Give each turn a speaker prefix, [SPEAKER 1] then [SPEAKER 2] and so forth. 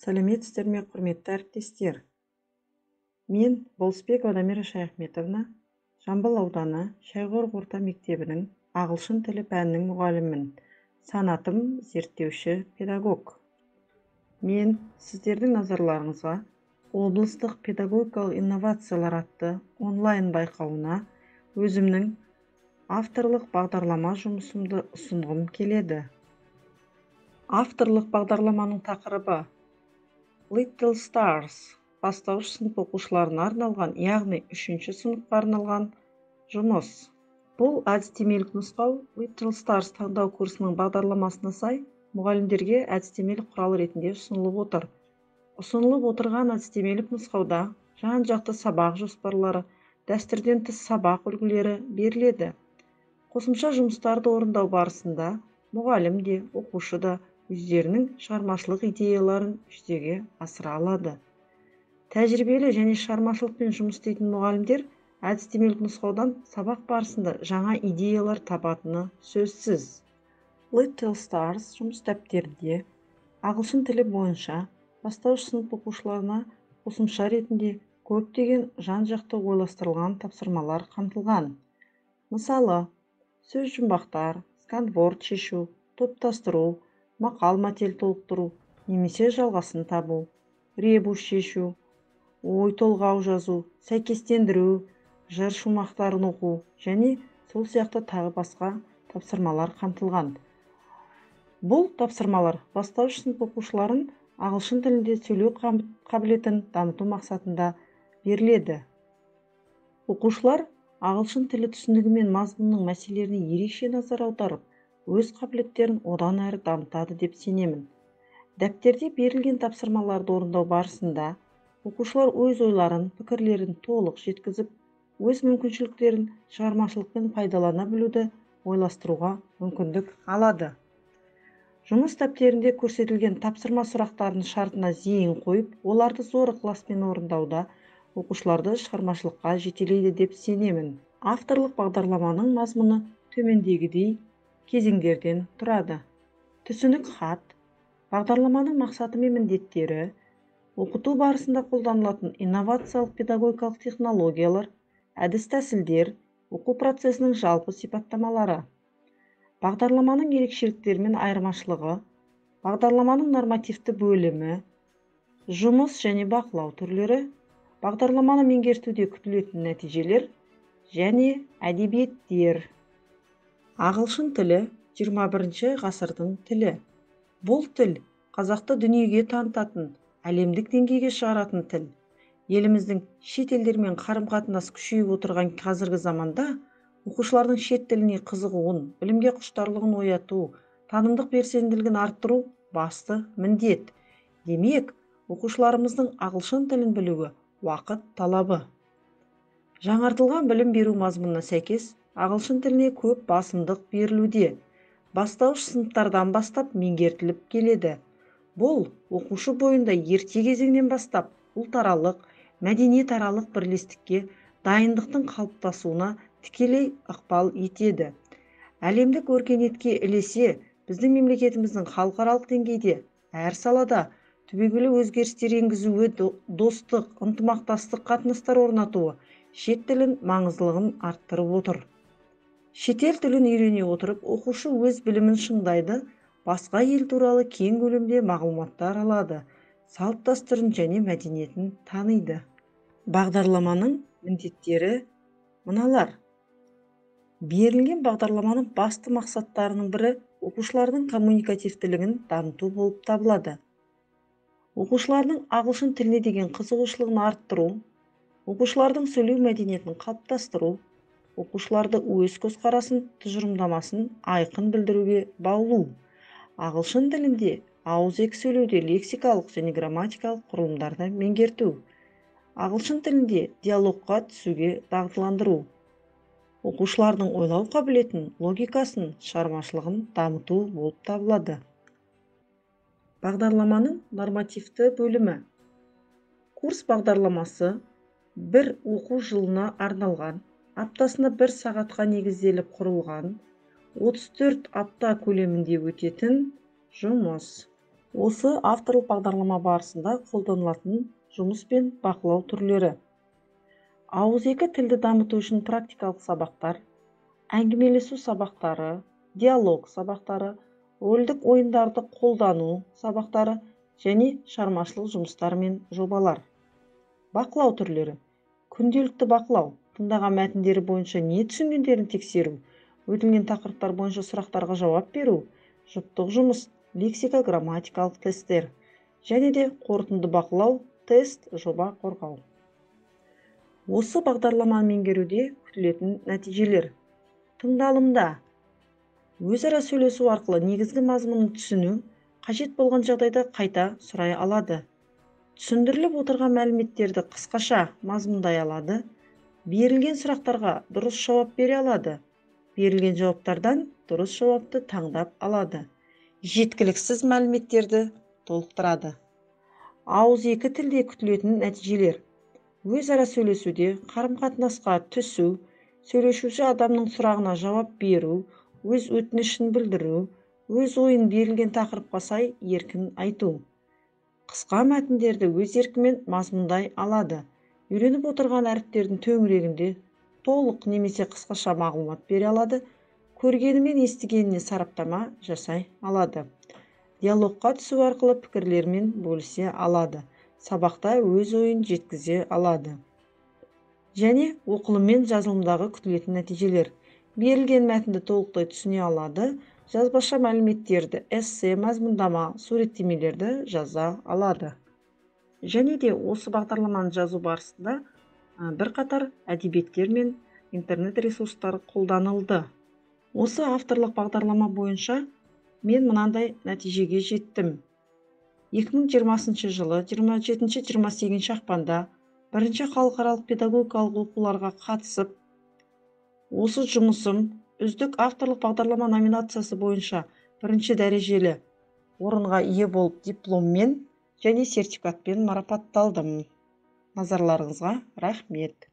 [SPEAKER 1] Сәлеметсіздер ме, құрметті әріптестер! Мен, Болысбекова Дамира Шаяхметовна, Жамбыл ауданы Шайқорық орта мектебінің ағылшын тілі пәнінің мұғалімімін. Санатым зерттеуші педагог. Мен сіздердің назарларыңызға облыстық педагогикалық инновациялар атты онлайн байқауына өзімнің авторлық бағдарлама жұмысымды ұсынғым келеді. Авторлық бағдарламаның тақырыбы Little Stars, бастауыш сынып оқушыларына арналған, яғни үшінші сыныпқа арналған жұмыс. Бұл әдістемелік нұсқау Little Stars таңдау курсының бағдарламасына сай мұғалімдерге әдістемелік құрал ретінде ұсынылып отыр. Ұсынылып отырған әдістемелік нұсқауда жан-жақты сабақ жоспарлары, дәстүрден тыс сабақ үлгілері беріледі. Қосымша жұмыстарды орындау барысында мұғалім де, оқушы да өздерінің шығармашылық идеяларын жүзеге асыра алады. Тәжірибелі және шығармашылықпен жұмыс істейтін мұғалімдер әдістемелік нұсқаудан сабақ барысында жаңа идеялар табатыны сөзсіз. Little Stars жұмыс дәптерінде ағылшын тілі бойынша бастауыш сынып оқушыларына қосымша ретінде көптеген жан-жақты ойластырылған тапсырмалар қамтылған. Мысалы, сөз жұмбақтар, сканворд шешу, топтастыру, мақал-мәтел толықтыру немесе жалғасын табу, ребус шешу, ой толғау жазу, сәйкестендіру, жыр шумақтарын оқу және сол сияқты тағы басқа тапсырмалар қамтылған. Бұл тапсырмалар бастауыш сынып оқушыларын ағылшын тілінде сөйлеу қабілетін дамыту мақсатында беріледі. Оқушылар ағылшын тілі түсінігі мен мазмұнының мәселелеріне ерекше назар аударып, өз қабілеттерін одан әрі дамытады деп сенемін. Дәптерде берілген тапсырмаларды орындау барысында оқушылар өз ойларын, пікірлерін толық жеткізіп, өз мүмкіншіліктерін шығармашылықпен пайдалана білуді ойластыруға мүмкіндік алады. Жұмыс дәптерінде көрсетілген тапсырма сұрақтарының шартына зейін қойып, оларды зор ықыласпен орындауда оқушыларды шығармашылыққа жетелейді деп сенемін. Авторлық бағдарламаның мазмұны төмендегідей кезеңдерден тұрады. Түсінік хат, бағдарламаның мақсаты мен міндеттері, оқыту барысында қолданылатын инновациялық педагогикалық технологиялар, әдіс-тәсілдер, оқу процесінің жалпы сипаттамалары. Бағдарламаның ерекшеліктері мен айырмашылығы, бағдарламаның нормативті бөлімі, жұмыс және бақылау түрлері, бағдарламаны меңгертуде күтілетін нәтижелер және әдебиеттер. Ағылшын тілі 21 ғасырдың тілі. Бұл тіл қазақты дүниеге танытатын, әлемдік деңгейге шығаратын тіл. Еліміздің шет елдермен қарым-қатынас күшейіп отырған қазіргі заманда оқушылардың шет тіліне қызығуын, білімге құштарлығын ояту, танымдық белсенділігін арттыру басты міндет. Демек, оқушыларымыздың ағылшын тілін білуі уақыт талабы. Жаңартылған білім беру мазмұнына сәйкес ағылшын тіліне көп басымдық берілуде. Бастауыш сыныптардан бастап меңгертіліп келеді. Бұл оқушы бойында ерте кезеңнен бастап ұлтаралық, мәдениетаралық бірлестікке дайындықтың қалыптасуына тікелей ықпал етеді. Әлемдік өркениетке ілесе біздің мемлекетіміздің халықаралық деңгейде әр салада түбегейлі өзгерістер енгізуі, достық, ынтымақтастық қатынастар орнатуы шет тілін маңыздылығын арттырып отыр. Шетел тілін үйрене отырып, оқушы өз білімін шыңдайды, басқа ел туралы кең көлемде мағлұматтар алады, салт-дәстүрін және мәдениетін таниды. Бағдарламаның міндеттері мыналар. Берілген бағдарламаның басты мақсаттарының бірі оқушылардың коммуникативтілігін дамыту болып табылады. Оқушылардың ағылшын тіліне деген қызығушылығын арттыру, оқушылардың сөйлеу мәдениетін қалыптастыру, оқушыларды өз көзқарасын, тұжырымдамасын айқын білдіруге баулу, ағылшын тілінде ауызекі сөйлеуде лексикалық және грамматикалық құрылымдарды меңгерту, ағылшын тілінде диалогқа түсуге дағдыландыру, оқушылардың ойлау қабілетін, логикасын, шығармашылығын дамыту болып табылады. Бағдарламаның нормативті бөлімі. Курс бағдарламасы бір оқу жылына арналған, аптасына бір сағатқа негізделіп құрылған, 34 апта көлемінде өтетін жұмыс. Осы авторлық бағдарлама барысында қолданылатын жұмыс пен бақылау түрлері. Ауызекі тілді дамыту үшін практикалық сабақтар, әңгімелесу сабақтары, диалог сабақтары, рөлдік ойындарды қолдану сабақтары және шығармашылық жұмыстар мен жобалар. Бақылау түрлері. Күнделікті бақылау, тыңдаған мәтіндері бойынша не түсінгендерін тексеру, өтілген тақырыптар бойынша сұрақтарға жауап беру, жұптық жұмыс, лексика-грамматикалық тесттер және де қорытынды бақылау, тест, жоба қорғау. Осы бағдарламаны меңгеруде күтілетін нәтижелер. Тыңдалымда өзара сөйлесу арқылы негізгі мазмұнын түсіну, қажет болған жағдайда қайта сұрай алады. Түсіндіріліп отырған мәліметтерді қысқаша мазмұндай алады, берілген сұрақтарға дұрыс жауап бере алады, берілген жауаптардан дұрыс жауапты таңдап алады, жеткіліксіз мәліметтерді толықтырады. Ауызекі тілде күтілетін нәтижелер. Өзара сөйлесуде қарым-қатынасқа түсу, сөйлесуші адамның сұрағына жауап беру, өз өтінішін білдіру, өз ойын берілген тақырыпқа сай еркін айту. Қысқа мәтіндерді өз еркімен мазмұндай алады. Үйреніп отырған әріптердің төңірегінде толық немесе қысқаша мағлұмат бере алады, көргені мен естігеніне сараптама жасай алады. Диалогқа түсу арқылы пікірлермен бөлісе алады. Сабақта өз ойын жеткізе алады. Және оқылым мен жазылымдағы күтілетін нәтижелер. Берілген мәтінді толықтай түсіне алады, жазбаша мәліметтерді, эссе, мазмұндама, суреттемелерді жаза алады. Және де осы бағдарламаны жазу барысында бірқатар әдебиеттер мен интернет ресурстары қолданылды. Осы авторлық бағдарлама бойынша мен мынандай нәтижеге жеттім. 2020 жылы 27-28 ақпанда бірінші халықаралық педагогикалық оқуларға қатысып, осы жұмысым үздік авторлық бағдарлама номинациясы бойынша бірінші дәрежелі орынға ие болып, дипломмен және сертификатпен марапатталдым. Назарларыңызға рахмет.